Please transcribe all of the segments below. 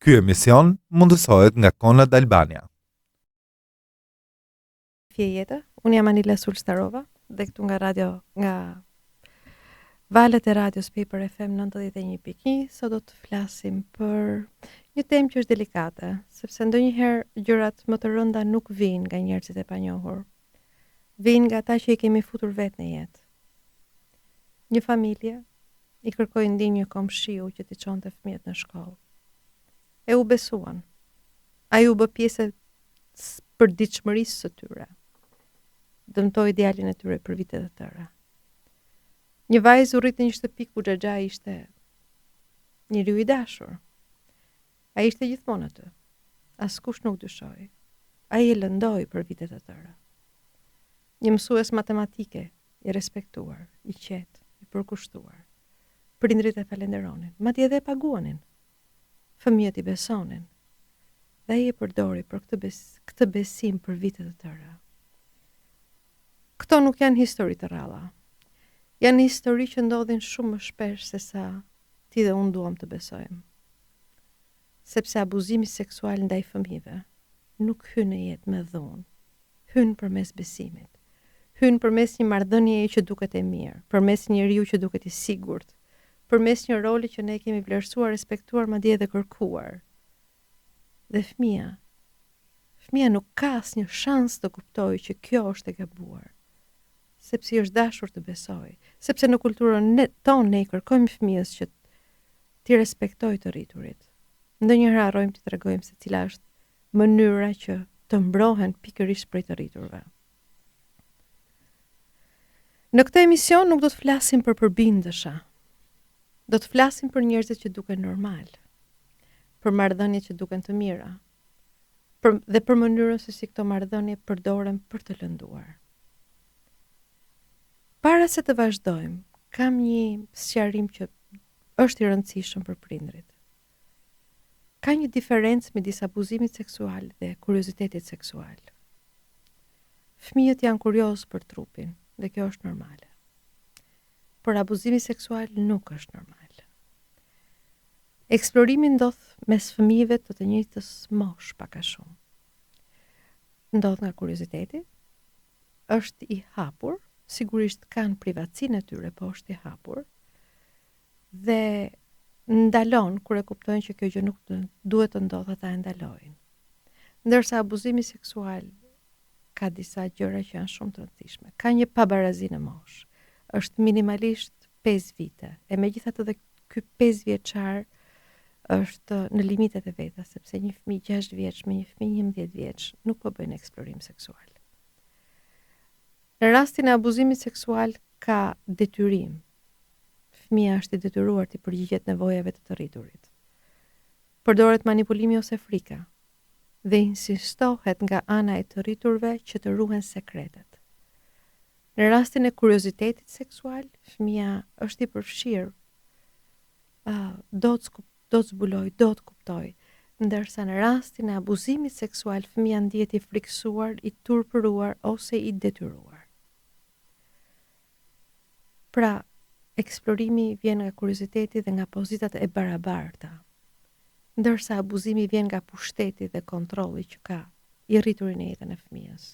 Ky emision mundësohet nga Conrad Albania. Fije jete. Unë jam Anila Sulstarova dhe këtu nga radio nga valët e radios Paper FM 91.1 sot do të flasim për një temë që është delikate, sepse ndonjëherë gjërat më të rënda nuk vijnë nga njerëzit e panjohur. Vijnë nga ata që i kemi futur vetë në jetë. Një familje i kërkoi ndihmë një komshiu që t'i çonte fëmijët në shkollë. E u besuan. Ai u bë pjesë e përditshmërisë së tyre. Dëmtoi djalin e tyre për vite të tëra. Një vajzë u rrit në një shtëpi ku xhaxhai ishte njeriu i dashur. Ai ishte gjithmonë aty. Askush nuk dyshoi. Ai e lëndoi për vite të tëra. Një mësues matematike, i respektuar, i qetë, i përkushtuar. Prindërit e falënderonin, madje edhe e paguanin. Fëmijët i besonin. Dhe ai e përdori për këtë bes, këtë besim për vite të tëra. Këto nuk janë histori të rralla. Janë histori që ndodhin shumë më shpesh sesa ti dhe unë duam të besojmë. Sepse abuzimi seksual ndaj fëmijëve nuk hyn në jetë me dhunë, hyn përmes besimit, hyn përmes një marrëdhënieje që duket e mirë, përmes një njeriu që duket i sigurt, përmes një roli që ne kemi vlerësuar, respektuar, madje edhe kërkuar. Dhe fëmija, fëmija nuk ka asnjë shans të kuptojë që kjo është e gabuar, sepse i është dashur të besojë, sepse në kulturën ne, tonë ne i kërkojmë fëmijës që t'i respektojë të rriturit. Ndonjëherë harrojmë t'i tregojmë se cila është mënyra që të mbrohen pikërisht prej të rriturve. Në këtë emision nuk do të flasim për përbindësha. Do të flasim për njerëzit që duken normal, për marrëdhëniet që duken të mira, për, dhe për mënyrën se si këto marrëdhënie përdoren për të lënduar. Para se të vazhdojmë, kam një sqarim që është i rëndësishëm për prindërit. Ka një diferencë midis abuzimit seksual dhe kuriozitetit seksual. Fëmijët janë kuriozë për trupin dhe kjo është normale. Por abuzimi seksual nuk është normal. Eksplorimi ndodh mes fëmijëve të të njëjtës moshë pak a shumë. Ndodh nga kurioziteti, është i hapur, sigurisht kanë privatësinë e tyre, po është i hapur. Dhe ndalon kur e kuptojnë që kjo gjë nuk duhet të ndodhë, ata e ndalojnë. Ndërsa abuzimi seksual ka disa gjëra që janë shumë të rëndësishme. Ka një pabarazi në moshë. Është minimalisht 5 vite. E megjithatë dhe ky 5 vjeçar është në limitet e veta, sepse një fëmijë 6 vjeç me një fëmijë 11 vjeç nuk po bëjnë eksplorim seksual. Në rastin e abuzimit seksual ka detyrim. Fëmija është i detyruar t'i përgjigjet nevojave të të rriturit. Përdoret manipulimi ose frika dhe insistohet nga ana e të rriturve që të ruhen sekretet. Në rastin e kuriozitetit seksual, fëmija është i përfshirë, uh, do të do të zbulojë, do të kuptojë, ndërsa në rastin e abuzimit seksual fëmija ndihet i frikësuar, i turpëruar ose i detyruar. Pra, eksplorimi vjen nga kurioziteti dhe nga pozitat e barabarta, ndërsa abuzimi vjen nga pushteti dhe kontrolli që ka i rrituri në jetën e fëmijës.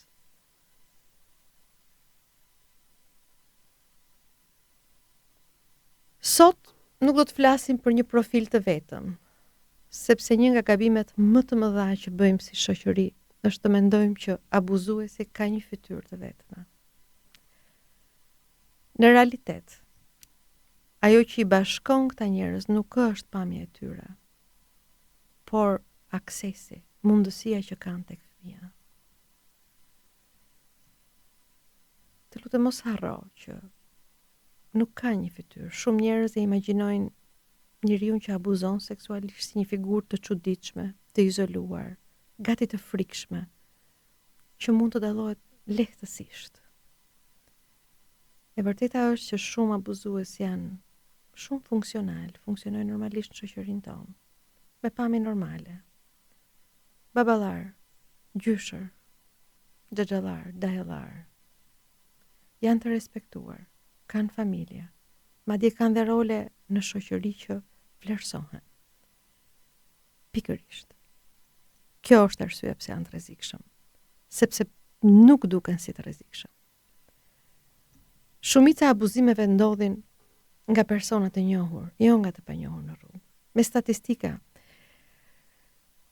Sot nuk do të flasim për një profil të vetëm, sepse një nga gabimet më të mëdha që bëjmë si shoqëri është të mendojmë që abuzuesi ka një fytyrë të vetme. Në realitet, ajo që i bashkon këta njerëz nuk është pamja e tyre, por aksesi, mundësia që kanë tek fëmija. Të lutem mos harro që nuk ka një fytyrë. Shumë njerëz e imagjinojnë njeriun që abuzon seksualisht si një figurë të çuditshme, të izoluar, gati të frikshme, që mund të dallohet lehtësisht. E vërteta është që shumë abuzues janë shumë funksional, funksionojnë normalisht në shoqërinë tonë, me pamje normale. Baballar, gjyshër, xhaxhallar, dajëllar. Janë të respektuar, kanë familje, madje kanë dhe role në shoqëri që vlerësohen. Pikërisht. Kjo është arsyeja pse janë të rrezikshëm, sepse nuk duken si të rrezikshëm. Shumica e abuzimeve ndodhin nga persona të njohur, jo nga të panjohur në rrugë. Me statistika,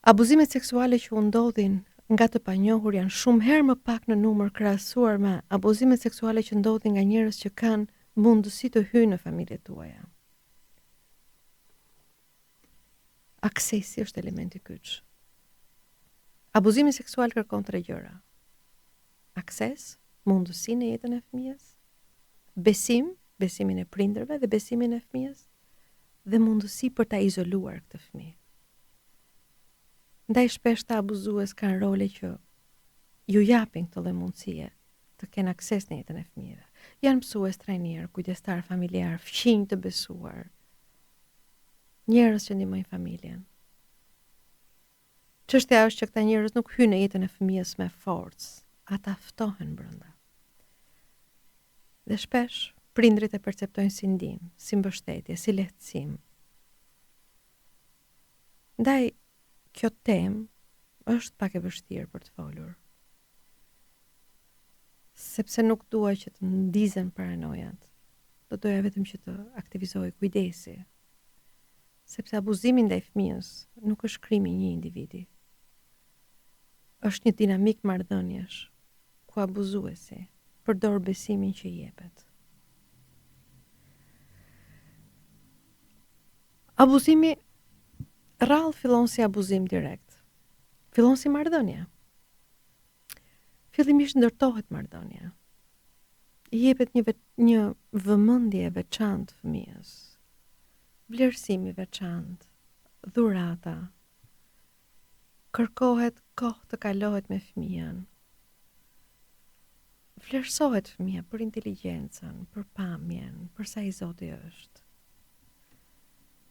abuzimet seksuale që u ndodhin nga të panjohur janë shumë herë më pak në numër krahasuar me abuzimet seksuale që ndodhin nga njerëz që kanë mundësi të hyjnë në familjet tuaja. Aksesi është elementi kyç. Abuzimi seksual kërkon tre gjëra. Akses, mundësi në jetën e fëmijës, besim, besimin e prindërve dhe besimin e fëmijës dhe mundësi për ta izoluar këtë fëmijë. Ndaj shpesh këta abuzues kanë role që ju japin këtë lloj mundësie të kenë akses në jetën e fëmijëve. Janë mësues, trajnerë, kujdestarë familjarë, fqinj të besuar, njerëz që ndihmojnë familjen. Çështja është që këta njerëz nuk hyjnë në jetën e fëmijës me forcë, ata ftohen brenda. Dhe shpesh prindërit e perceptojnë si ndihmë, si mbështetje, si lehtësim. Ndaj kjo temë është pak e vështirë për të folur. Sepse nuk dua që të ndizen paranojat. Do doja vetëm që të aktivizohej kujdesi. Sepse abuzimi ndaj fëmijës nuk është krimi i një individi. Është një dinamikë marrëdhëniesh ku abuzuesi përdor besimin që i jepet. Abuzimi rrallë fillon si abuzim direkt. Fillon si marrëdhënie. Fillimisht ndërtohet marrëdhënia. I jepet një vet, një vëmendje e veçantë fëmijës. Vlerësim i veçantë, dhurata. Kërkohet kohë të kalohet me fëmijën. Vlerësohet fëmija për inteligjencën, për pamjen, për sa i zoti është.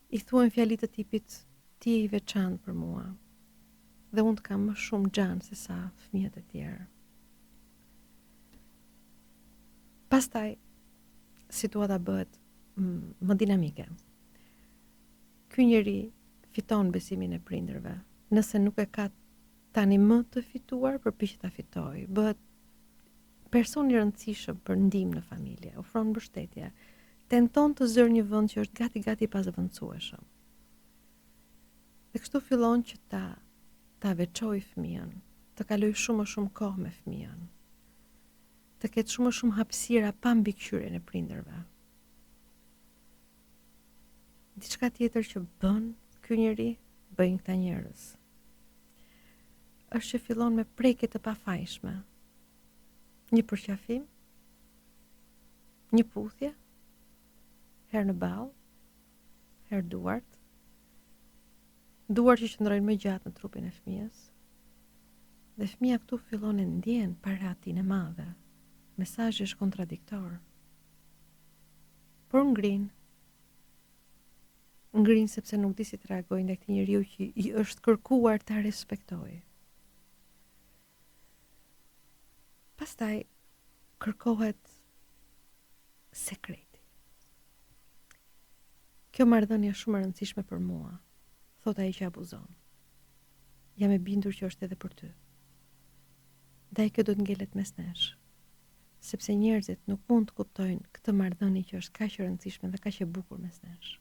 I thuhen fjali të tipit ti je i veçantë për mua dhe unë të kam më shumë xhan se sa fëmijët e tjerë. Pastaj situata bëhet më dinamike. Ky njeri fiton besimin e prindërve. Nëse nuk e ka tani më të fituar, përpiqet ta fitojë. Bëhet person i rëndësishëm për ndihmë në familje, ofron mbështetje, tenton të zërë një vend që është gati gati i pazëvendësueshëm. Dhe kështu fillon që ta ta veçojë fëmijën, të kalojë shumë më shumë kohë me fëmijën, të ketë shumë më shumë hapësira pa mbikëqyrjen e prindërve. Diçka tjetër që bën ky njeri, bëjnë këta njerëz. Është që fillon me prekje të pafajshme. Një përqafim, një puthje, herë në ballë, herë duart, duart që qëndrojnë më gjatë në trupin e fëmijës. Dhe fëmija këtu fillon e ndjen parehatinë e madhe. Mesazhi është kontradiktor. Por ngrin. Ngrin sepse nuk di si të reagojë ndaj këtij njeriu që i është kërkuar ta respektojë. Pastaj kërkohet sekreti. Kjo marrëdhënie është shumë e rëndësishme për mua, thotë ai që abuzon. Jam e bindur që është edhe për ty. Ndaj kjo do të ngelet mes nesh, sepse njerëzit nuk mund të kuptojnë këtë marrëdhënie që është kaq e rëndësishme dhe kaq e bukur mes nesh.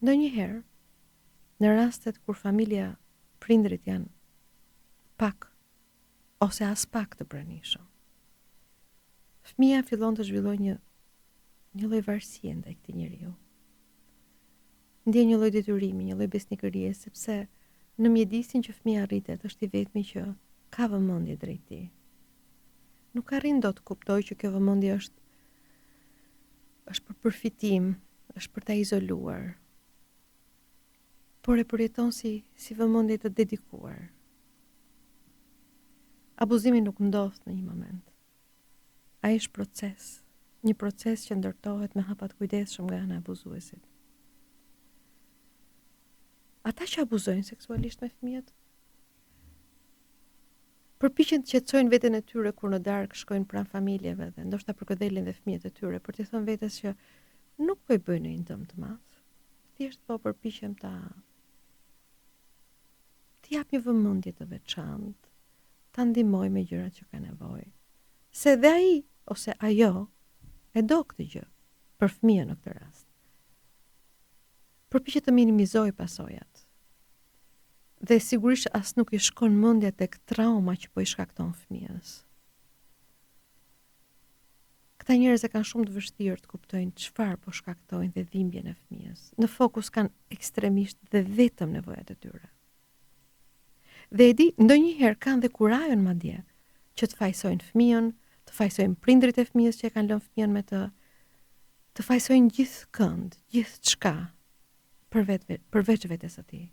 Ndonjëherë, në rastet kur familja prindërit janë pak ose aspak të pranishëm, fëmija fillon të zhvillojë një një lloj varësie ndaj këtij njeriu. Ndjen një lloj detyrimi, një lloj besnikërie, sepse në mjedisin që fëmija rritet është i vetmi që ka vëmendje drejt tij. Nuk arrin dot të kuptojë që kjo vëmendje është është për përfitim, është për ta izoluar. Por e përjeton si si vëmendje të dedikuar. Abuzimi nuk ndodh në një moment. Ai është proces, një proces që ndërtohet me hapa të kujdesshëm nga ana e abuzuesit. Ata që abuzojnë seksualisht me fëmijët Përpiqen të qetësojnë veten e tyre kur në darkë shkojnë pranë familjeve dhe ndoshta përkëdhelin dhe fëmijët e tyre për t'i thënë vetes që nuk po i bëjnë ndonjë dëm të madh. Thjesht po përpiqem ta t'i jap një vëmendje të veçantë, ta ndihmoj me gjërat që ka nevojë. Se dhe ai ose ajo e do këtë gjë për fëmijën në këtë rast. Përpiqet të minimizojë pasojat. Dhe sigurisht as nuk i shkon mendja tek trauma që po i shkakton fëmijës. Këta njerëz e kanë shumë të vështirë të kuptojnë çfarë po shkaktojnë dhe dhimbjen e fëmijës. Në fokus kanë ekstremisht dhe vetëm nevojat e tyre. Dhe e di, ndonjëherë kanë dhe kurajon madje që të fajësojnë fëmijën, të fajësojnë prindërit e fëmijës që e kanë lënë fëmijën me të, të fajësojnë gjithkënd, gjithçka për vetë përveç vetes së tij.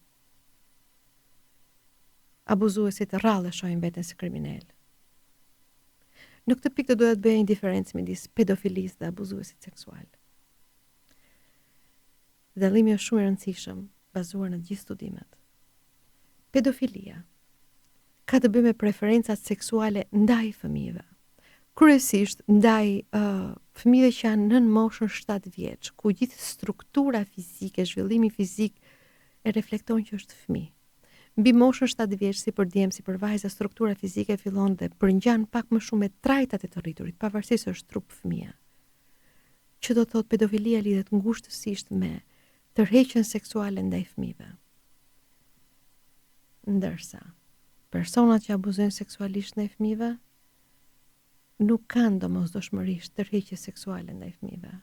Abuzuesit rrallë e shohin veten si kriminelë. Në këtë pikë do doja të bëja një diferencë midis pedofilisë dhe abuzuesit seksual. Dallimi është shumë i rëndësishëm, bazuar në të gjithë studimet. Pedofilia ka të bëjë me preferencat seksuale ndaj fëmijëve. Kryesisht ndaj uh, fëmijëve që janë nën moshën 7 vjeç, ku gjithë struktura fizike, zhvillimi fizik e reflekton që është fëmijë. Mbi moshën 7 vjeç, si për djem, si për vajza, struktura fizike fillon dhe përngjan pak më shumë me trajtat e të rriturit, pavarësisht se është trup fëmije. Që do të thotë pedofilia lidhet ngushtësisht me tërheqjen seksuale ndaj fëmijëve. Ndërsa, personat që abuzojnë seksualisht ndaj fëmijëve nuk kanë domosdoshmërisht tërheqje seksuale ndaj fëmijëve.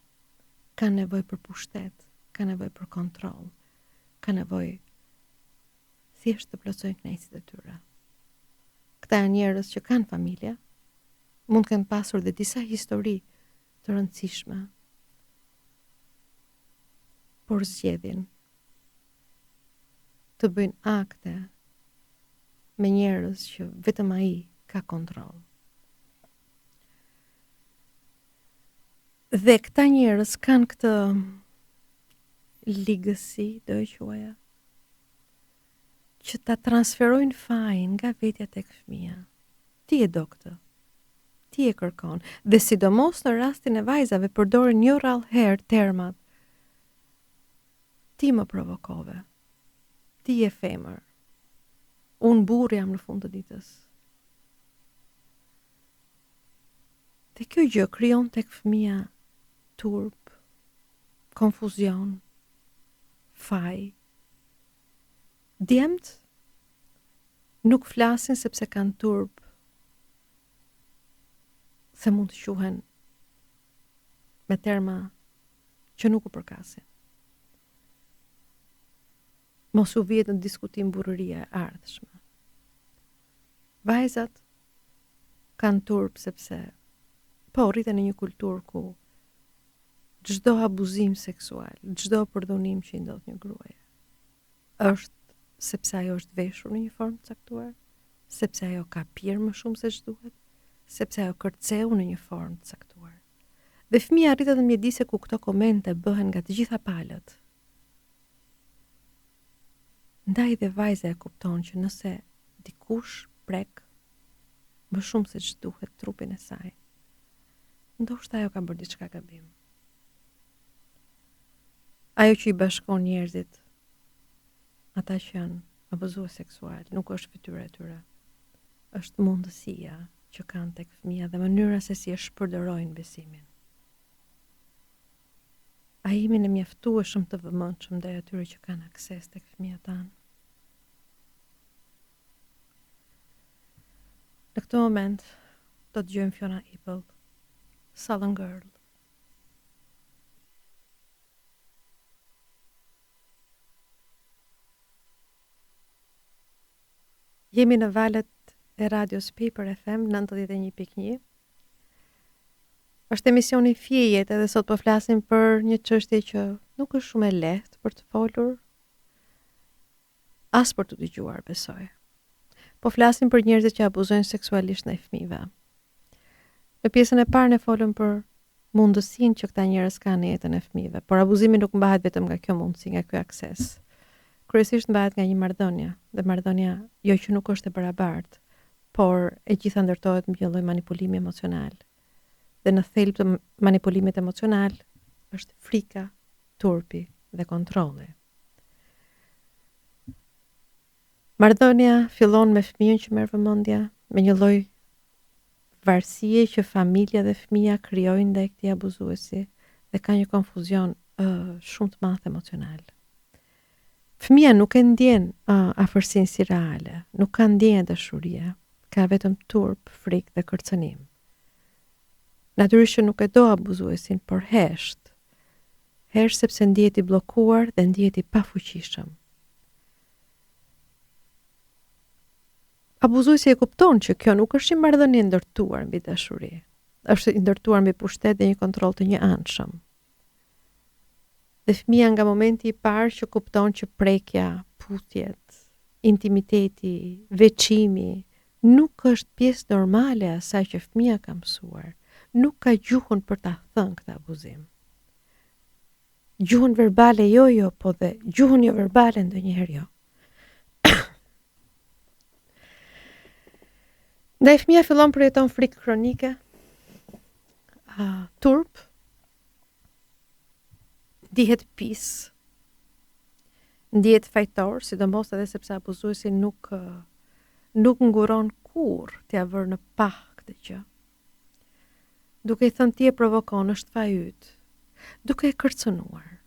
Kanë nevojë për pushtet, kanë nevojë për kontroll, kanë nevojë thjesht të plotësojnë kënaqësitë e tyre. Këta janë njerëz që kanë familje, mund të kenë pasur dhe disa histori të rëndësishme, por zgjedhin të bëjnë akte me njerëz që vetëm ai ka kontroll. Dhe këta njerëz kanë këtë ligësi, do e quaja, që ta transferojnë fajin nga vetja tek fëmija. Ti e do këtë. Ti e kërkon. Dhe sidomos në rastin e vajzave përdorin jo rrallë herë termat. Ti më provokove. Ti je femër. Unë burrë jam në fund të ditës. Dhe kjo gjë krijon tek fëmija turp, konfuzion, faj. Djemtë nuk flasin sepse kanë turp se mund të quhen me terma që nuk u përkasin. Mos u vihet në diskutim burrëria e ardhshme. Vajzat kanë turp sepse po rriten në një kulturë ku çdo abuzim seksual, çdo përdhunim që i ndodh një gruaje, është sepse ajo është veshur në një formë të caktuar, sepse ajo ka pirë më shumë se ç'duhet, sepse ajo kërceu në një formë të caktuar. Dhe fëmija rritet në mjedise ku këto komente bëhen nga të gjitha palët. Ndaj dhe vajza e kupton që nëse dikush prek më shumë se ç'duhet trupin e saj, ndoshta ajo ka bërë diçka gabim. Ajo që i bashkon njerëzit, ata që janë abuzues seksual, nuk është fytyra e tyre. Është mundësia që kanë tek fëmija dhe mënyra se si e shpërdorojnë besimin. A jemi ne mjaftueshëm të vëmendshëm ndaj atyre që kanë akses tek fëmijët tanë? Në këtë moment do të dëgjojmë Fiona Apple, Sullen Girl. Jemi në valët e radios Paper FM 91.1. Është emisioni Fije Jete dhe sot po flasim për një çështje që nuk është shumë e lehtë për të folur, as për të dëgjuar, besoj. Po flasim për njerëzit që abuzojnë seksualisht ndaj fëmijëve. Në pjesën e parë ne folëm për mundësinë që këta njerëz kanë në jetën e fëmijëve, por abuzimi nuk mbahet vetëm nga kjo mundësi, nga ky akses. Kryesisht mbahet nga një marrëdhënie, dhe marrëdhënia jo që nuk është e barabartë, por e gjitha ndërtohet mbi një lloj manipulimi emocional. Dhe në thelb të manipulimit emocional është frika, turpi. dhe kontrolli. Marrëdhënia fillon me fëmijën që merr vëmendje, me një lloj varësie që familja dhe fëmija krijojnë ndaj këtij abuzuesi dhe ka një konfuzion uh, shumë të madh emocional. Fëmija nuk e ndjen uh, afërsinë si reale, nuk ka ndjenja dashurie, ka vetëm turp, frikë dhe kërcënim. Natyrisht që nuk e do abuzuesin, por hesht. Hesht sepse ndihet i bllokuar dhe ndihet i pafuqishëm. Abuzuesi e kupton që kjo nuk është një marrëdhënie e ndërtuar mbi dashuri. Është i ndërtuar mbi pushtet dhe një kontroll të njëanshëm. Dhe fëmija nga momenti i parë që kupton që prekja, puthjet, intimiteti, veçimi nuk është pjesë normale e asaj që fëmija ka mësuar, nuk ka gjuhën për ta thënë këtë abuzim. Gjuhën verbale jo, jo, po dhe gjuhën jo verbale ndonjëherë jo. Ndaj fëmija fillon përjeton frikë kronike, uh, turp, ndihet pis, ndihet fajtor, sidomos edhe sepse abuzuesi nuk nuk ngurron kurrë t'ia vërë në pah këtë gjë. Duke i thënë ti e provokon, është faji yt. Duke e kërcënuar.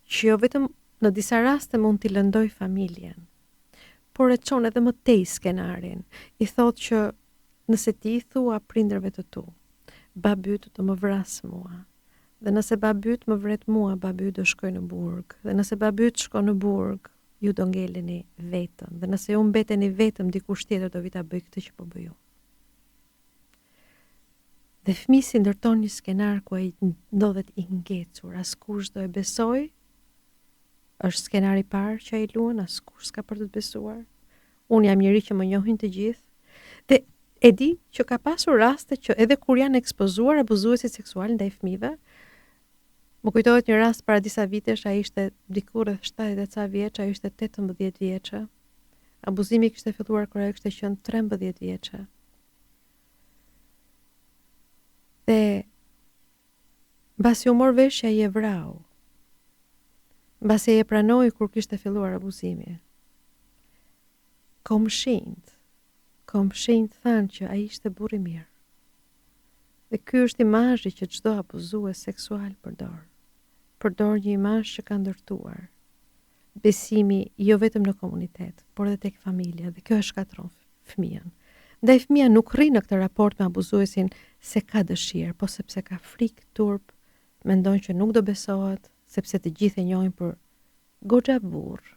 Që jo vetëm në disa raste mund t'i lëndojë familjen, por e çon edhe më tej skenarin. I thotë që nëse ti i thua prindërve të tu, babi yt do më vrasë mua. Dhe nëse babi yt më vret mua, babi yt do shkojë në burg. Dhe nëse babi yt shkon në burg, ju do ngeleni vetëm. Dhe nëse ju mbeteni vetëm, dikush tjetër do vijë ta bëjë këtë që po bëj unë. Dhe fëmija si ndërton një skenar ku ai ndodhet i ngecur, askush s'do e besojë, është skenari i parë që ai luan, askush s'ka për të të besuar. Unë jam njeri që më njohin të gjithë. Dhe e di që ka pasur raste që edhe kur janë ekspozuar abuzuesit seksual ndaj fëmijëve, më kujtohet një rast para disa vitesh, ai ishte diku rreth 70 e ca vjeç, ajo ishte 18 vjeçe. Abuzimi kishte filluar kur ajo kishte qenë 13 vjeçe. Dhe mbasi u mor vesh ai e vrau. Mbasi e pranoi kur kishte filluar abuzimi. Komshinjtë, komshinjtë thanë që ai ishte burrë i mirë. Dhe ky është imazhi që çdo abuzues seksual përdor. Përdor një imazh që ka ndërtuar. Besimi jo vetëm në komunitet, por edhe tek familja dhe kjo e shkatërron fëmijën. Ndaj fëmija nuk rri në këtë raport me abuzuesin se ka dëshirë, po sepse ka frikë, turp, mendon që nuk do besohet, sepse të gjithë e njohin për goxha burrë.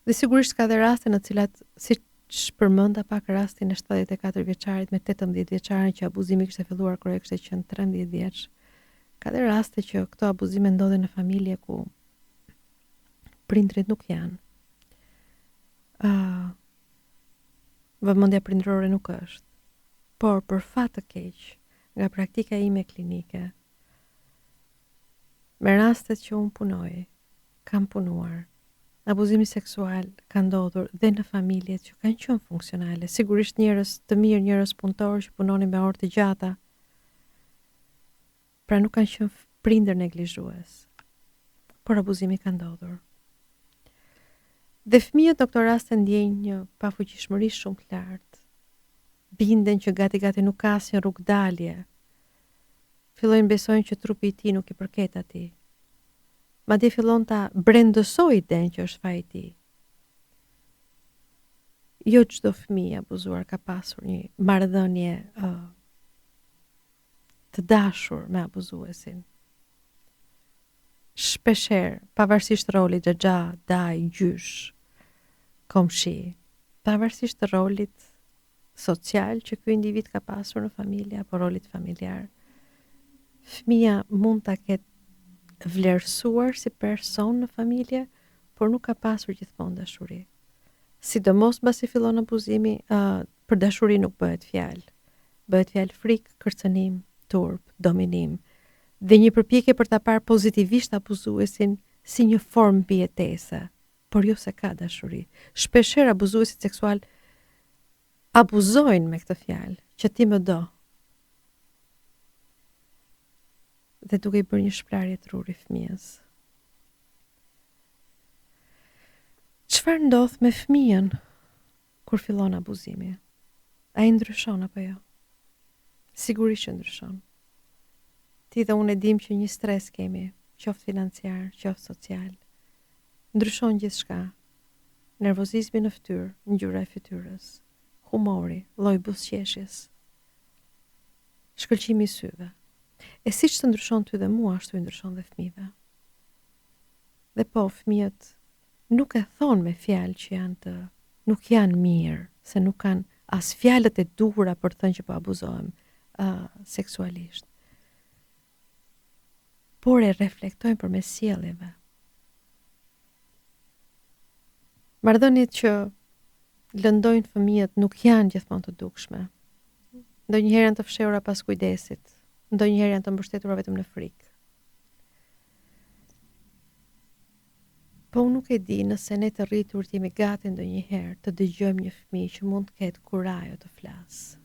Dhe sigurisht ka dhe raste në të cilat, siç përmenda pak rastin e 74 vjeçarit me 18 vjeçarin që abuzimi kishte filluar kur ajo kishte qenë 13 vjeç. Ka dhe raste që këto abuzime ndodhin në familje ku prindërit nuk janë. Uh, vëmendja prindërore nuk është. Por për fat të keq, nga praktika ime klinike, me rastet që unë punoj, kam punuar, abuzimi seksual ka ndodhur dhe në familjet që kanë qenë funksionale, sigurisht njerëz të mirë, njerëz punëtorë që punonin me orë të gjata, Pra nuk kanë qenë prindër neglizhues, por abuzimi ka ndodhur. Dhe fëmijët në këto raste ndjejnë një pafuqishmëri shumë të lartë. Binden që gati gati nuk ka asnjë rrugëdalje. Fillojnë besojnë që trupi i tij nuk i përket atij. Madje fillon ta brendësojë idenë që është faji i tij. Jo çdo fëmijë i abuzuar ka pasur një marrëdhënie uh, të dashur me abuzuesin. Shpeshherë, pavarësisht rolit xhaxha, dajë, gjysh, komshi, pavarësisht rolit social që ky individ ka pasur në familje apo rolit familjar, fëmija mund ta ketë vlerësuar si person në familje, por nuk ka pasur gjithmonë dashuri. Sidomos mbasi fillon abuzimi, uh, për dashuri nuk bëhet fjalë. Bëhet fjalë frikë, kërcënim, turp, dominim dhe një përpjekje për ta parë pozitivisht abuzuesin si një formë mbijetese, por jo se ka dashuri. Shpeshherë abuzuesit seksualë abuzojnë me këtë fjalë, që ti më do. Dhe duke i bërë një shplarje truri fëmijës. Çfarë ndodh me fëmijën kur fillon abuzimi? Ai ndryshon apo jo? Sigurisht që ndryshon. Ti dhe unë e dimë që një stres kemi, qoftë financiar, qoftë social. Ndryshon gjithçka. Nervozizmi në fytyrë, ngjyra e fytyrës, humori, lloji i buzëqeshjes, shkëlqimi i syve. E siç të ndryshon ty dhe mua, ashtu i ndryshon dhe fëmijëve. Dhe po, fëmijët nuk e thonë me fjalë që janë të nuk janë mirë, se nuk kanë as fjalët e duhura për të thënë që po abuzohem uh, seksualisht. Por e reflektojnë përmes sjelljeve. Marrëdhëniet që lëndojnë fëmijët nuk janë gjithmonë të dukshme. Ndonjëherë janë të fshehura pas kujdesit, ndonjëherë janë të mbështetura vetëm në frikë. Po unë nuk e di nëse ne të rriturit jemi gati ndonjëherë të dëgjojmë një fëmijë që mund të ketë kurajo të flasë.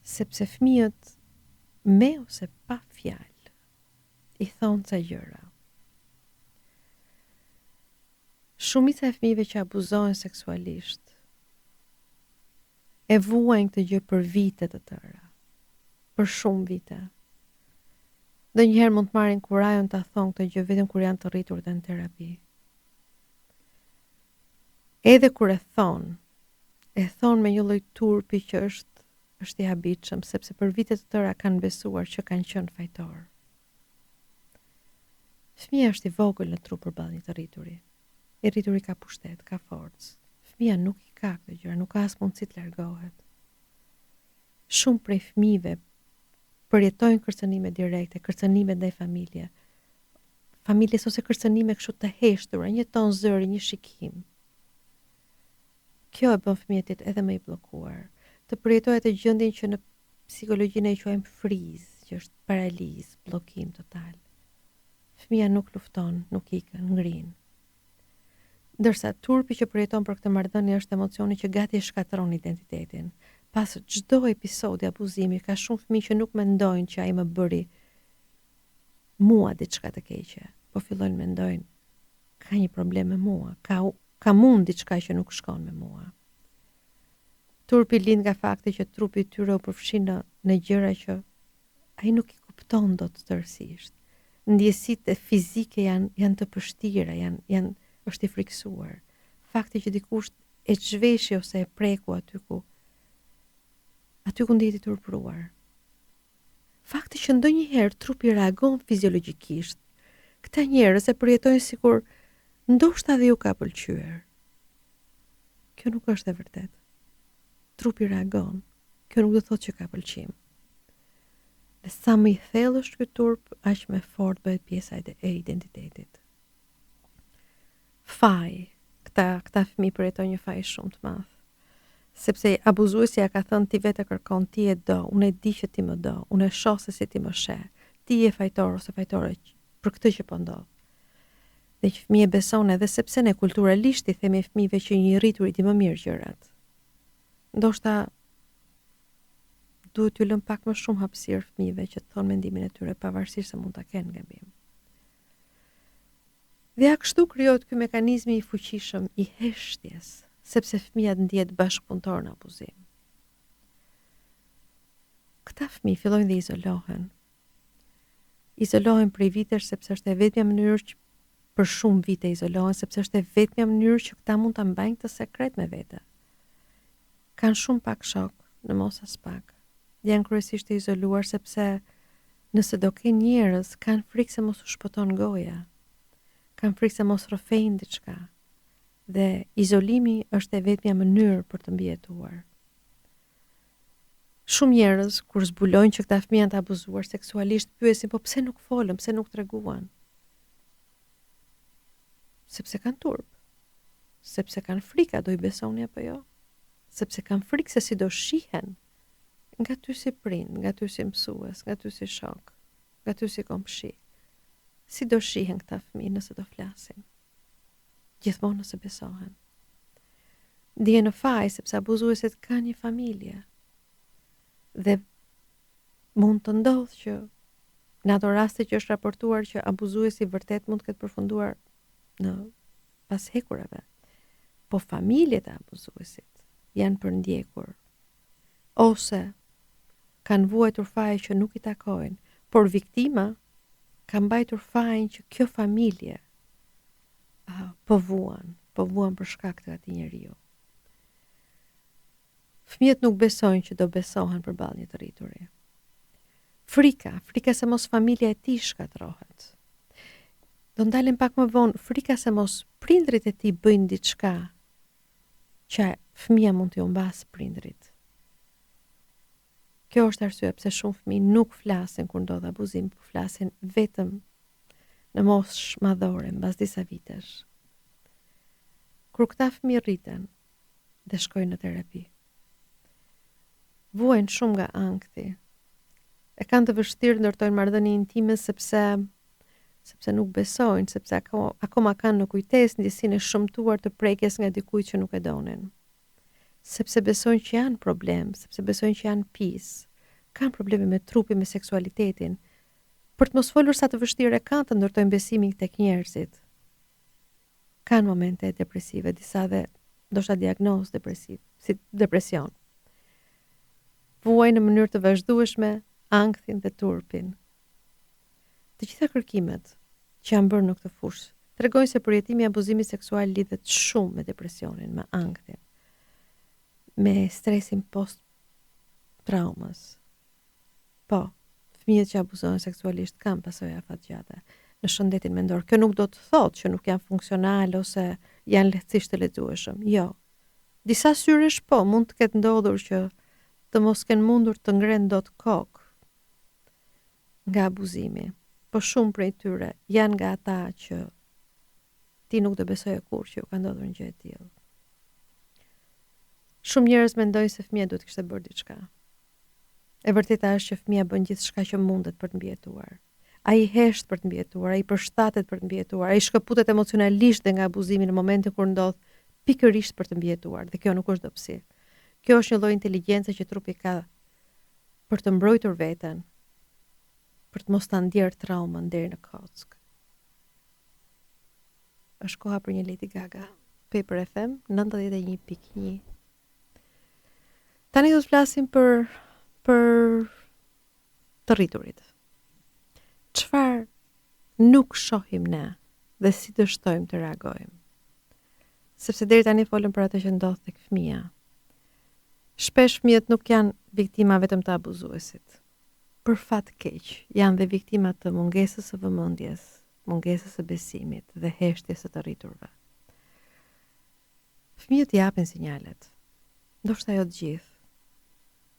Sepse fëmijët me ose pa fjalë i thonë ca gjëra. Shumica e fëmijëve që abuzohen seksualisht e vuajnë këtë gjë për vite të tëra. Për shumë vite. Ndonjëherë mund të marrin kurajon ta thonë këtë gjë vetëm kur janë të rritur dhe në terapi. Edhe kur e thonë, e thonë me një lloj turpi që është është i habitshëm, sepse për vite të tëra kanë besuar që kanë qenë fajtorë. Fëmija është i vogël në trup përballë një të rrituri. I rrituri ka pushtet, ka forcë. Fëmija nuk i ka këto gjëra, nuk ka as mundësi të largohet. Shumë prej fëmijëve përjetojnë kërcënime direkte, kërcënime ndaj familje. Familjes ose kërcënime kështu të heshtura, një ton zëri, një shikim. Kjo e bën fëmijën të jetë edhe më i bllokuar. Të përjetojë atë gjendjen që në psikologji ne e quajmë freeze, që është paralizë, bllokim total. Fëmija nuk lufton, nuk ikën, ngrin. Ndërsa turpi që përjeton për këtë marrëdhënie është emocioni që gati e shkatërron identitetin. Pas çdo episodi abuzimi ka shumë fëmijë që nuk mendojnë që ai më bëri mua diçka të keqe, po fillojnë mendojnë ka një problem me mua, ka kam unë diçka që nuk shkon me mua. Turpi lind nga fakti që trupi i tyre u përfshi në në gjëra që ai nuk i kupton dot tërësisht. Ndjesitë fizike janë janë të pështira, janë janë është i frikësuar. Fakti që dikush e zhveshi ose e preku aty ku aty ku ndihet i turpëruar. Fakti që ndonjëherë trupi reagon fiziologjikisht, këta njerëz e përjetojnë sikur ndoshta dhe ju ka pëlqyer. Kjo nuk është e vërtetë. Trupi reagon. Kjo nuk do të thotë që ka pëlqim. Dhe sa më i thellë është ky turp, aq më fort bëhet pjesa e identitetit. Faj. Këta këta fëmijë përjetojnë një faj shumë të madh. Sepse abuzuesi ja ka thënë ti vetë e kërkon, ti e do, unë e di që ti më do, unë e shoh se si ti më sheh. Ti je fajtor ose fajtore për këtë që po ndodh. Dhe që fëmija e beson edhe sepse ne kulturalisht i themi fëmijëve që një i rritur i di më mirë gjërat. Ndoshta duhet t'ju lëmë pak më shumë hapësirë fëmijëve që të thonë mendimin e tyre pavarësisht se mund ta kenë gabim. Dhe ja kështu krijohet ky mekanizmi i fuqishëm i heshtjes, sepse fëmija ndihet bashkëpunëtor në abuzim. Këta fëmijë fillojnë dhe izolohen. Izolohen prej vitesh sepse është e vetmja mënyrë që për shumë vite izolohen sepse është e vetmja mënyrë që këta mund ta mbajnë këtë sekret me vete. Kanë shumë pak shokë, në mos aspak. Janë kryesisht të izoluar sepse nëse do kenë njerëz, kanë frikë se mos u shpëton goja. Kanë frikë se mos rrëfejnë diçka. Dhe izolimi është e vetmja mënyrë për të mbijetuar. Shumë njerëz kur zbulojnë që këta fëmijë janë të abuzuar seksualisht, pyesin po pse nuk folën, pse nuk treguan? Sepse kanë turp. Sepse kanë frikë, a do i besoni apo jo? Sepse kanë frikë se si do shihen nga ty si prind, nga ty si mësues, nga ty si shok, nga ty si komshi. Si do shihen këta fëmijë nëse do flasin? Gjithmonë nëse besohen. Ndihen në faj sepse abuzuesit kanë një familje. Dhe Mund të ndodhë që në ato raste që është raportuar që abuzuesi vërtet mund të ketë përfunduar në pas hekurave. Po familjet e abuzuesit janë përndjekur ose kanë vuajtur faje që nuk i takojnë, por viktima ka mbajtur fajin që kjo familje uh, po vuan, po vuan për shkak të atij njeriu. Fëmijët nuk besojnë që do besohen përballë një të rrituri. Frika, frika se mos familja e tij shkatërrohet. Do ndalem pak më vonë, frika se mos prindërit e tij bëjnë diçka që fëmija mund t'i humbasë prindërit. Kjo është arsyeja pse shumë fëmijë nuk flasin kur ndodh abuzim, por flasin vetëm në moshë madhore, mbas disa vitesh. Kur këta fëmijë rriten dhe shkojnë në terapi, vuajnë shumë nga ankthi. E kanë të vështirë ndërtojnë marrëdhënie intime sepse sepse nuk besojnë, sepse akoma, akoma kanë në kujtesë ndjesinë e shëmtuar të prekjes nga dikujt që nuk e donin. Sepse besojnë që janë problem, sepse besojnë që janë pis, kanë probleme me trupin, me seksualitetin, për të mos folur sa të vështirë e kanë të ndërtojnë besimin tek njerëzit. Kanë momente depresive, disa dhe ndoshta diagnozë depresiv, si depresion. Vuajnë në mënyrë të vazhdueshme ankthin dhe turpin. Të gjitha kërkimet që janë bërë në këtë fushë tregojnë se përjetimi i abuzimit seksual lidhet shumë me depresionin, me ankthin, me stresin post traumës. Po, fëmijët që abuzohen seksualisht kanë pasoja afatgjate në shëndetin mendor. Kjo nuk do të thotë që nuk janë funksional ose janë lehtësisht të lexueshëm. Jo. Disa syresh po, mund të ketë ndodhur që të mos kenë mundur të ngrenë dot kokë nga abuzimi. Po shumë prej tyre janë nga ata që ti nuk do besoje kurrë që ju ka ndodhur një gjë e tillë. Shumë njerëz mendojnë se fëmija duhet të kishte bërë diçka. E vërteta është që fëmija bën gjithçka që mundet për të mbijetuar. Ai hesht për të mbijetuar, ai përshtatet për të mbijetuar, ai shkëputet emocionalisht dhe nga abuzimi në momentin kur ndodh pikërisht për të mbijetuar dhe kjo nuk është dobësi. Kjo është një lloj inteligjence që trupi ka për të mbrojtur veten, për të mos ta ndjerë traumën deri në kockë. Është koha për një Lady Gaga. Paper FM 91.1. Tani do të flasim për për të rriturit. Çfarë nuk shohim ne dhe si dështojmë të reagojmë? Sepse deri tani folëm për atë që ndodh tek fëmija. Shpesh fëmijët nuk janë viktima vetëm të abuzuesit. Për fat keq, janë dhe viktima të mungesës së vëmendjes, mungesës së besimit dhe heshtjes së të rriturve. Fëmijët japin sinjalet. Ndoshta jo të gjithë,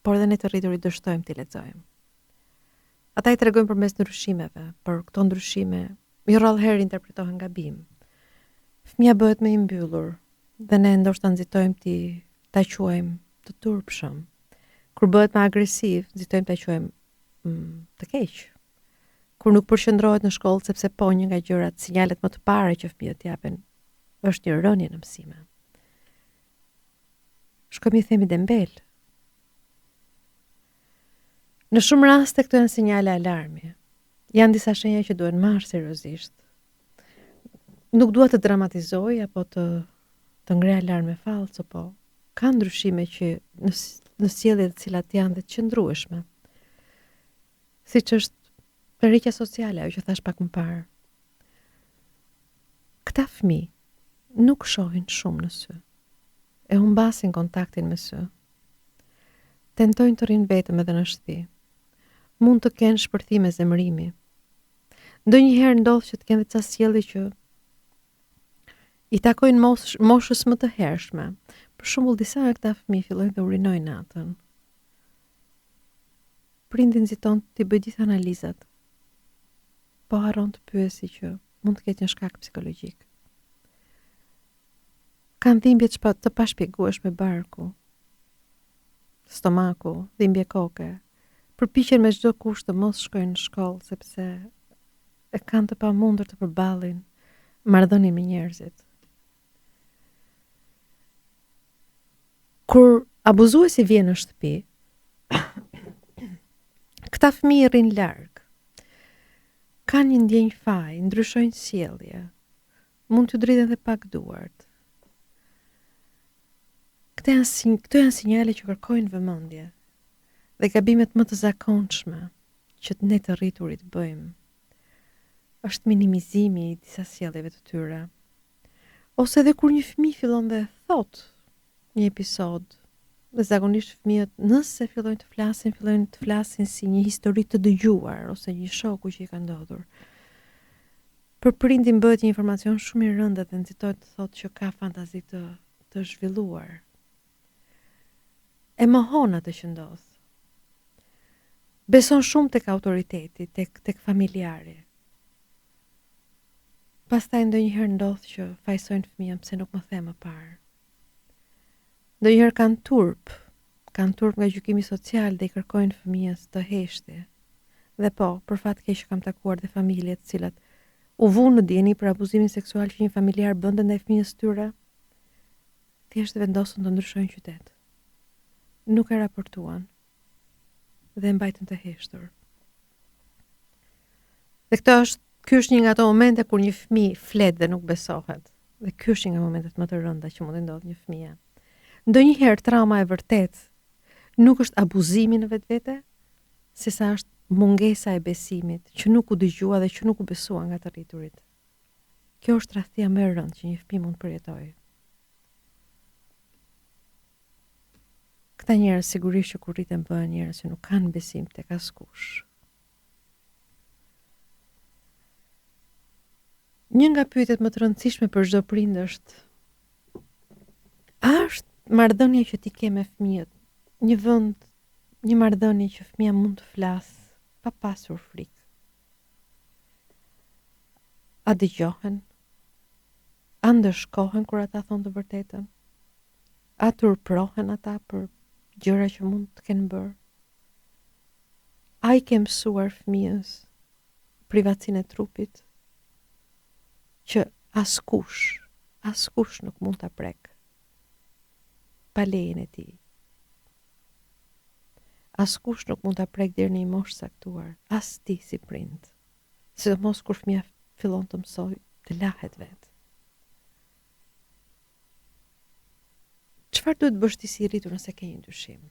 por edhe ne të rriturit dështojmë t'i lexojmë. Ata i tregojnë përmes ndryshimeve, por këto ndryshime jo rrallë herë interpretohen gabim. Fëmija bëhet më i mbyllur dhe ne ndoshta nxitojmë t'i ta quajmë të turpshëm. Kur bëhet më agresiv, nxitojmë ta quajmë mm, të keq. Kur nuk përqendrohet në shkollë sepse po një nga gjërat, sinjalet më të para që fëmijët japin është një rënie në mësime. Shkojmë i themi dembel. Në shumë raste këto janë sinjale alarmi. Janë disa shenja që duhen marrë seriozisht. Nuk dua të dramatizoj apo të të ngre alarme fallco, po ka ndryshime që në në sjellje të cilat janë dhe të qëndrueshme. Siç është tërheqja sociale, ajo që thashë pak më parë. Këta fëmijë nuk shohin shumë në sy. E humbasin kontaktin me sy. Tentojnë të rrinë vetëm edhe në shtëpi. Mund të kenë shpërthime zemërimi. Ndonjëherë ndodh që të kenë dhe ca sjellje që i takojnë mosh, moshës më të hershme. Për shembull, disa nga këta fëmijë fillojnë të urinojnë natën. Prindi nxiton t'i bëjë gjithë analizat. Po harron të pyesi që mund të ketë një shkak psikologjik. Kanë dhimbje të të pashpjegueshme barku, stomaku, dhimbje koke. Përpiqen me çdo kusht të mos shkojnë në shkollë sepse e kanë të pamundur të përballin marrëdhënien me njerëzit. Kur abuzuesi vjen në shtëpi, Këta fëmijë rrinë larg. Kanë një ndjenjë faji, ndryshojnë sjellje. Mund t'ju dridhen dhe pak duart. Këto janë këto janë sinjale që kërkojnë vëmendje. Dhe gabimet më të zakonshme që ne të rriturit bëjmë është minimizimi i disa sjelljeve të tyre. Ose edhe kur një fëmijë fillon dhe thotë një episod, dhe zakonisht fëmijët nëse fillojnë të flasin, fillojnë të flasin si një histori të dëgjuar ose një shoku që i ka ndodhur. Për prindin bëhet një informacion shumë i rëndë dhe nxitohet të thotë që ka fantazi të të zhvilluar. E mohon atë që ndodh. Beson shumë tek autoriteti, tek tek familjari. Pastaj ndonjëherë ndodh që fajësojnë fëmijën pse nuk më the më parë. Ndonjëherë kanë turp, kanë turp nga gjykimi social dhe i kërkojnë fëmijës të heshti. Dhe po, për fat keq kam takuar dhe familje të cilat u vunë në dijeni për abuzimin seksual që një familjar bënte ndaj fëmijës tyre, thjesht vendosën të ndryshojnë qytet. Nuk e raportuan dhe e mbajtën të heshtur. Dhe këtë është, ky është një nga ato momente kur një fëmijë flet dhe nuk besohet. Dhe ky është një nga momentet më të rënda që mund t'i ndodhë një fëmije. Ndonjëherë trauma e vërtetë nuk është abuzimi në vetvete, sesa është mungesa e besimit që nuk u dëgjua dhe që nuk u besua nga të rriturit. Kjo është tradhtia më e rëndë që një fëmijë mund të përjetojë. Këta njerëz sigurisht që kur rriten bëhen njerëz që nuk kanë besim tek askush. Një nga pyetjet më të rëndësishme për çdo prind është a është marrëdhënia që ti ke me fëmijët një vend, një marrëdhënie që fëmija mund të flasë pa pasur frikë? A dëgjohen? A ndëshkohen kur ata thonë të vërtetën? A turprohen ata për gjëra që mund të kenë bërë? A i ke mësuar fëmijës privatësinë e trupit që askush, askush nuk mund ta prekë pa lejen e tij. Askush nuk mund ta prekë deri në një moshë të caktuar, as ti si prind. Sidomos kur fëmija fillon të mësojë të lahet vetë. Çfarë duhet të bësh ti si i rritur nëse ke një dyshim?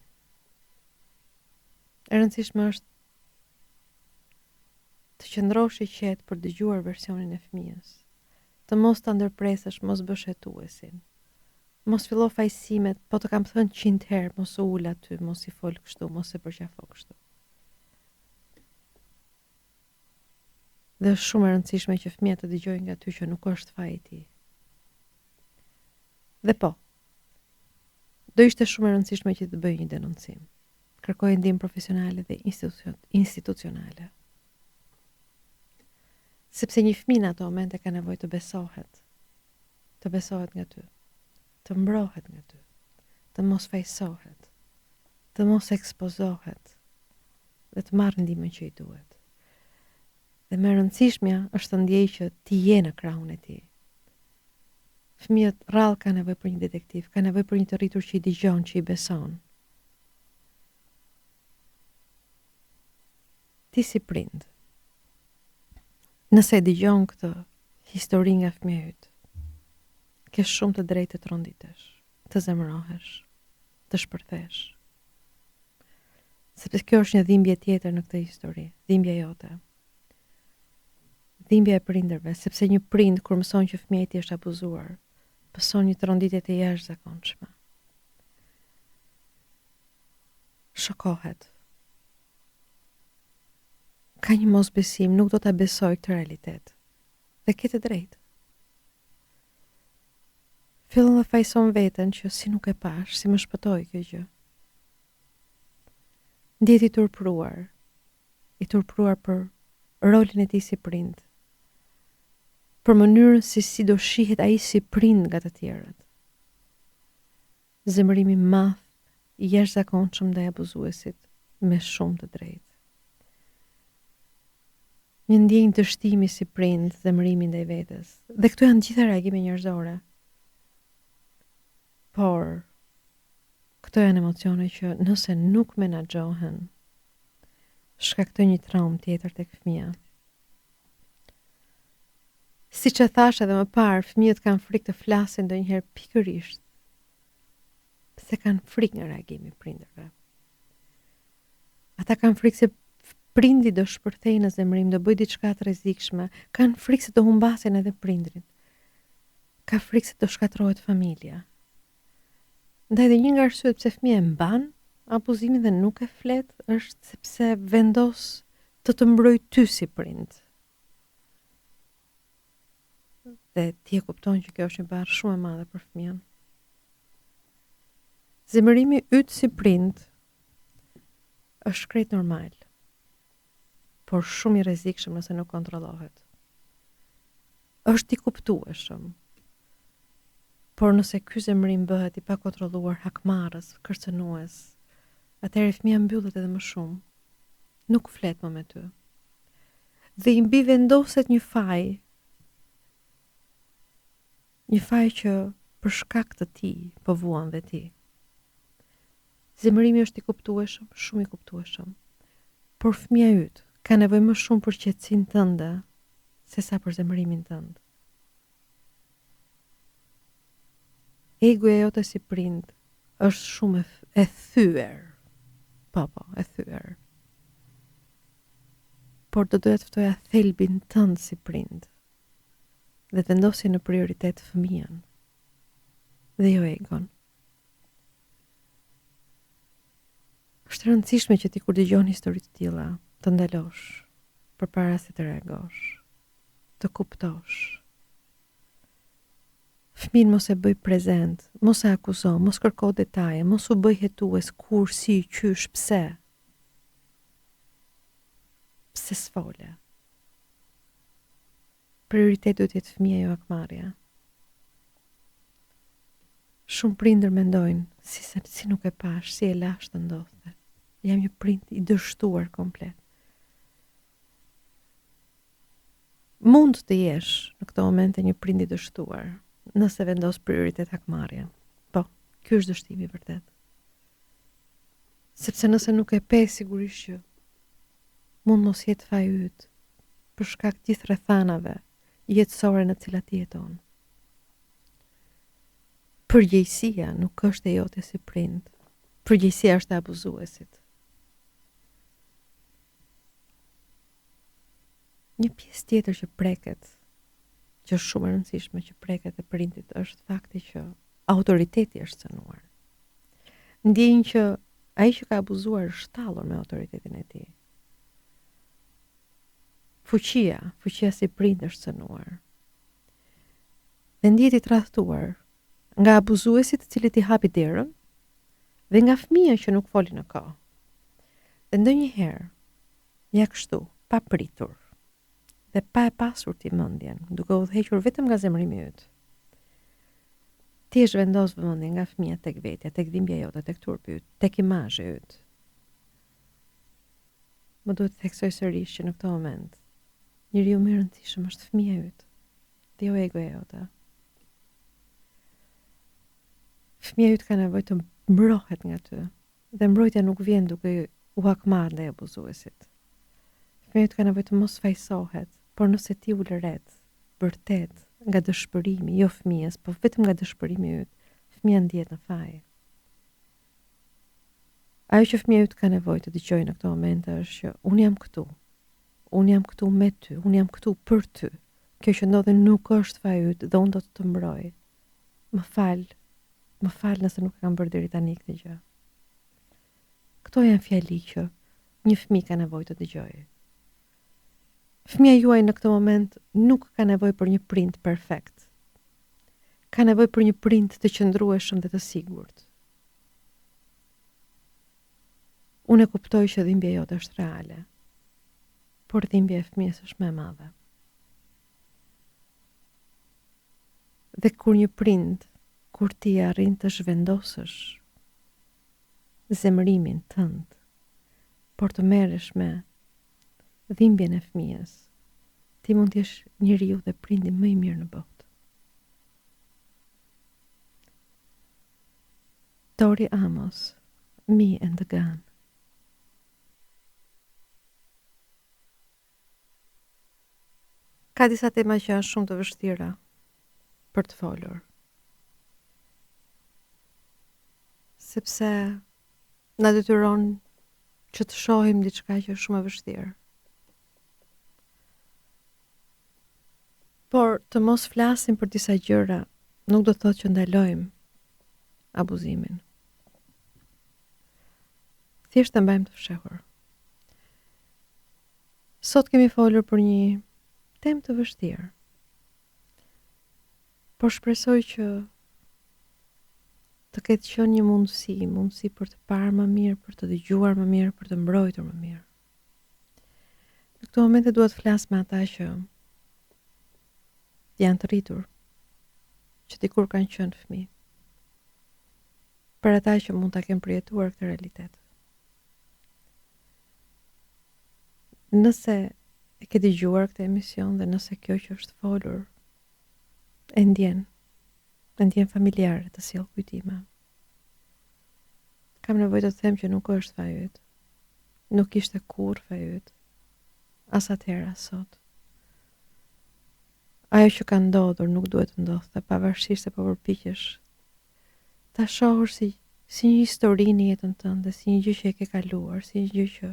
E rëndësishme është të qëndrosh i qetë për të dëgjuar versionin e fëmijës. Të mos ta ndërpresësh, mos bësh hetuesin. Mos fillo fajësimet, po të kam thënë 100 herë, mos u ul aty, mos i fol kështu, mos e përqafo kështu. Dhe është shumë e rëndësishme që fëmija të dëgjojë nga ty që nuk është faji i tij. Dhe po, do ishte shumë e rëndësishme që të bëjë një denoncim. Kërkojë ndihmë profesionale dhe institucionale. Sepse një fëmijë në ato momente ka nevojë të besohet. Të besohet nga ty. Të mbrohet nga ty. Të mos fajësohet. Të mos ekspozohet. Dhe të marrë ndihmën që i duhet. Dhe më e rëndësishmja është të ndjejë që ti je në krahun e tij. Fëmijët rrallë kanë nevojë për një detektiv, kanë nevojë për një të rritur që i dëgjon, që i beson. Ti si prind, nëse e dëgjon këtë histori nga fëmija yt, ke shumë të drejtë të tronditesh, të zemërohesh, të shpërthesh. Sepse kjo është një dhimbje tjetër në këtë histori, dhimbja jote. Dhimbja e prindërve, sepse një prind kur mëson që fëmija i tij është abuzuar, pëson një tronditje të jashtëzakonshme. Shokohet. Ka një mosbesim, nuk do ta besojë këtë realitet. Dhe ke të drejtë. Fillon dhe fajëson veten që si nuk e pashë, si më shpëtoi kjo gjë. Ndihet i turpëruar, i turpëruar për rolin e tij si prind, për mënyrën se si do shihet ai si prind nga të tjerët. Zemërim i madh, i jashtëzakonshëm ndaj abuzuesit, me shumë të drejtë. Një ndjenjë dështimi si prind, zemërimi ndaj vetes. Dhe këto janë të gjitha reagime njerëzore. Por këto janë emocione që nëse nuk menaxhohen, Shkaktoi një traumë tjetër tek fëmija. Siç e thashë edhe më parë, fëmijët kanë frikë të flasin ndonjëherë pikërisht se kanë frikë nga reagimi i prindërve. Ata kanë frikë se prindi do shpërthejë në zemërim, do bëjë diçka të rrezikshme, kanë frikë se do humbasin edhe prindrit. Ka frikë se do shkatërrohet familja. Ndaj dhe një nga arsyet pse fëmija e mban abuzimin dhe nuk e flet është sepse vendos të të mbrojë ty si prind. Dhe ti e kupton që kjo është një barrë shumë e madhe për fëmijën. Zemërimi yt si prind është krejt normal, por shumë i rrezikshëm nëse nuk kontrollohet. Është i kuptueshëm. Por nëse ky zemërim bëhet i pakontrolluar, hakmarrës, kërcënues, atëherë fëmija mbyllet edhe më shumë. Nuk flet më me ty. Dhe i mbivendoset një faj. Një faj që për shkak të tij po vuan dhe ti. Zemërimi është i kuptueshëm, shumë i kuptueshëm. Por fëmija yt ka nevojë më shumë për qetësinë tënde sesa për zemërimin tënd. Egoja jote si prind është shumë e thyer. Po, po, e thyer. Por do doja të ftoja thelbin tënd si prind dhe të vendosje në prioritet fëmijën dhe jo egon. Është e rëndësishme që ti kur dëgjon histori të tilla, të ndalosh përpara se të reagosh, të kuptosh. Fëmijën mos e bëj prezent, mos e akuzo, mos kërko detaje, mos u bëj hetues kur, si, qysh, pse. Pse s'fole? Prioritet duhet të jetë fëmija jo hakmarrja. Shumë prindër mendojnë, si, se, si nuk e pashë, si e lashë të ndodhte. Jam një prind i dështuar komplet. Mund të jesh në këto momente një prind i dështuar, nëse vendos prioritet hakmarrjen. Po, ky është dështimi i vërtetë. Sepse nëse nuk e pe, sigurisht që mund mos jetë faji yt për shkak gjithë rrethanave jetësore në të cilat jeton. Përgjegjësia nuk është e jote si prind. Përgjegjësia është e abuzuesit. Një pjesë tjetër që preket, që është shumë e rëndësishme që preket e prindit, është fakti që autoriteti është cënuar. Ndjejnë që ai që ka abuzuar është tallur me autoritetin e tij. Fuqia, fuqia si prind është cënuar. Dhe ndihet i tradhtuar nga abuzuesi të cilit i hapi derën dhe nga fëmija që nuk foli në kohë. Dhe ndonjëherë, ja kështu, pa pritur dhe pa e pasur ti mendjen, duke u udhëhequr vetëm nga zemërimi yt. Ti e zhvendos vëmendjen nga fëmija tek vetja, tek dhimbja jote, tek turpi yt, tek imazhi yt. Më duhet të theksoj sërish që në këtë moment, njeriu më i rëndësishëm është fëmija yt, dhe jo egoja jote. Fëmija yt ka nevojë të mbrohet nga ty, dhe mbrojtja nuk vjen duke u hakmarrë ndaj abuzuesit. Fëmija yt ka nevojë të mos fajësohet, por nëse ti ulëret, bërtet nga dëshpërimi, jo fëmijës, po vetëm nga dëshpërimi yt, fëmija ndihet në faj. Ajo që fëmija yt ka nevojë të dëgjojë në këto momente është që unë jam këtu. Unë jam këtu me ty, unë jam këtu për ty. Kjo që ndodhi nuk është faji yt dhe unë do të të mbroj. Më fal, më fal nëse nuk e kam bërë deri tani këtë gjë. Këto janë fjali që një fëmijë ka nevojë të dëgjojë. Fëmija juaj në këtë moment nuk ka nevojë për një prind perfekt. Ka nevojë për një prind të qëndrueshëm dhe të sigurt. Unë e kuptoj që dhimbja jote është reale, por dhimbja e fëmijës është më e madhe. Dhe kur një prind, kur ti arrin të zhvendosësh zemërimin tënd, por të merresh me dhimbjen e fëmijës, ti mund të jesh njeriu dhe prindi më i mirë në botë. Tori Amos, Me and the Gun. Ka disa tema që janë shumë të vështira për të folur. Sepse na detyron që të shohim diçka që është shumë e vështirë. Por të mos flasim për disa gjëra nuk do të thotë që ndalojmë abuzimin. Thjesht e mbajmë të fshehur. Sot kemi folur për një temë të vështirë. Por shpresoj që të ketë qenë një mundësi, mundësi për të parë më mirë, për të dëgjuar më mirë, për të mbrojtur më mirë. Në këto momente dua të flas me ata që janë të rritur, që dikur kanë qenë fëmijë. Për ata që mund ta kenë përjetuar këtë realitet. Nëse e ke dëgjuar këtë emision dhe nëse kjo që është folur e ndjen, e ndjen familjare të sjell kujtime. Kam nevojë të të them që nuk është faji yt. Nuk ishte kurrë faji yt. As atëherë, as sot. Ajo që ka ndodhur nuk duhet të ndodhte, pavarësisht se po përpiqesh ta shohësh si si një histori në jetën tënde, si një gjë që e ke kaluar, si një gjë që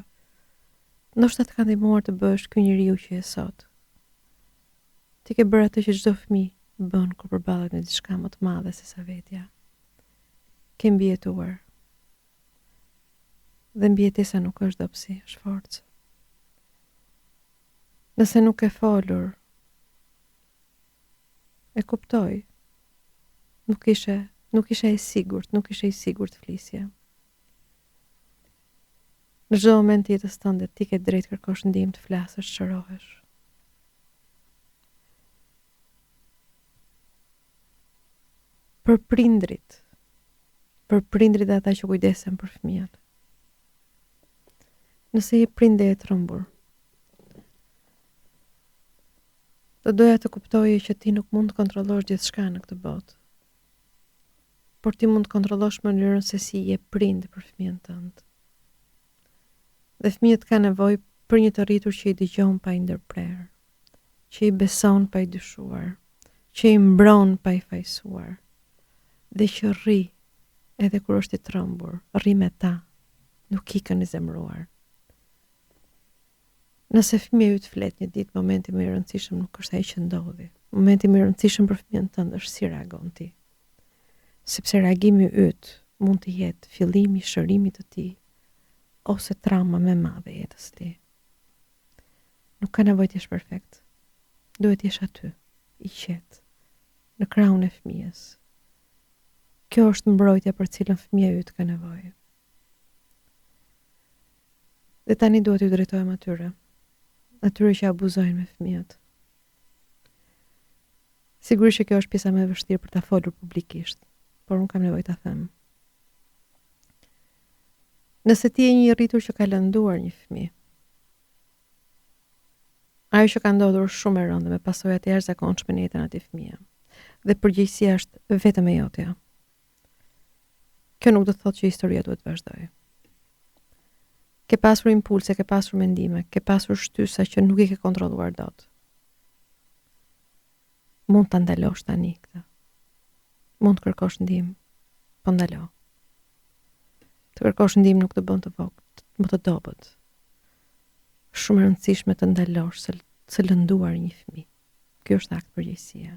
ndoshta të ka ndihmuar të bëhesh ky njeriu që je sot. Ti ke bërë atë që çdo fëmijë bën kur përballet me diçka më të madhe se sa vetja. Ke mbijetuar. Dhe mbijetesa nuk është dobësi, është forcë. Nëse nuk ke folur, e kuptoj. Nuk ishe, nuk ishe e sigurt, nuk ishe i sigurt të flisje. Në çdo moment të jetës tënde ti ke drejt kërkosh ndihmë të flasësh, të shërohesh. Për prindrit, për prindrit dhe ata që kujdesen për fëmijët. Nëse je prind dhe je trembur, do doja të kuptoje që ti nuk mund të kontrollosh gjithçka në këtë botë. Por ti mund të kontrollosh mënyrën se si je prind për fëmijën tënd. Dhe fëmijët kanë nevojë për një të rritur që i dëgjon pa i ndërprerë, që i beson pa i dyshuar, që i mbron pa i fajësuar dhe që rri edhe kur është i trembur, rri me ta, nuk ikën i zemëruar. Nëse fëmija yt flet një ditë, momenti më i rëndësishëm nuk është ai që ndodhi. Momenti më i rëndësishëm për fëmijën tënd është si reagon ti. Sepse reagimi yt mund të jetë fillimi i shërimit të tij ose trauma më e madhe e jetës së tij. Nuk ka nevojë të jesh perfekt. Duhet të jesh aty, i qetë, në krahun e fëmijës. Kjo është mbrojtja për cilën fëmija yt ka nevojë. Dhe tani duhet t'ju drejtohem atyre, atyre që abuzojnë me fëmijët. Sigurisht që kjo është pjesa më e vështirë për ta folur publikisht, por unë kam nevojë ta them. Nëse ti je një i rritur që ka lënduar një fëmijë, ajo që ka ndodhur është shumë e rëndë me pasoja të jashtëzakonshme në jetën e atij fëmije. Dhe përgjegjësia është vetëm e jotja. Kjo nuk do të thotë që historia duhet të vazhdojë. Ke pasur impulse, ke pasur mendime, ke pasur shtysa që nuk i ke kontrolluar dot. Mund ta ndalosh tani këtë. Mund të kërkosh ndihmë, po ndalo. Të kërkosh ndihmë nuk të bën të vogël, më të dobët. Shumë e rëndësishme të ndalosh së, së lënduari një fëmijë. Kjo është akt përgjegjësie.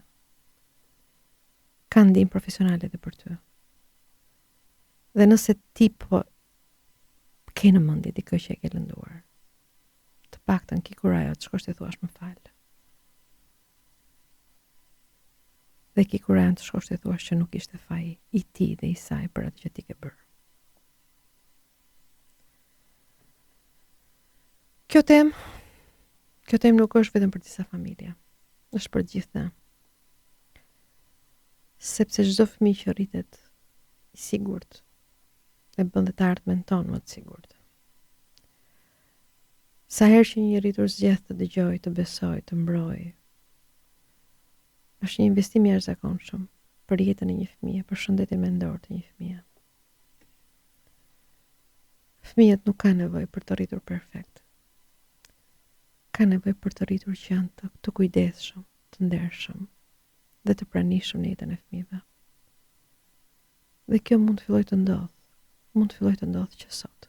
Ka ndihmë profesionale edhe për ty. Dhe nëse ti po ke në mendje dikë që e ke lënduar, të paktën ki kurajo të shkosh t'i thuash më fal. Dhe ki kurajo të shkosh t'i thuash që nuk ishte faji i tij dhe i saj për atë që ti ke bërë. Kjo temë, kjo temë nuk është vetëm për disa familje, është për të gjithë ne. Sepse çdo fëmijë që rritet i sigurt e bën dhe të ardhmen tonë më të sigurt. Sa herë që një i rritur zgjedh të dëgjojë, të besojë, të mbrojë, është një investim i jashtëzakonshëm për jetën e një fëmije, për shëndetin mendor të një fëmije. Fëmijët nuk kanë nevojë për të rritur perfekt. Ka nevojë për të rritur qen të, të kujdesshëm, të ndershëm dhe të pranishëm në jetën e fëmijëve. Dhe kjo mund të fillojë të ndodhë, mund të fillojë të ndodhë që sot.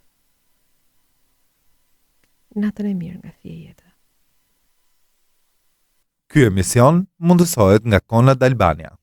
Natën e mirë nga Fije Jete. Ky emision mundësohet nga Conrad Albania.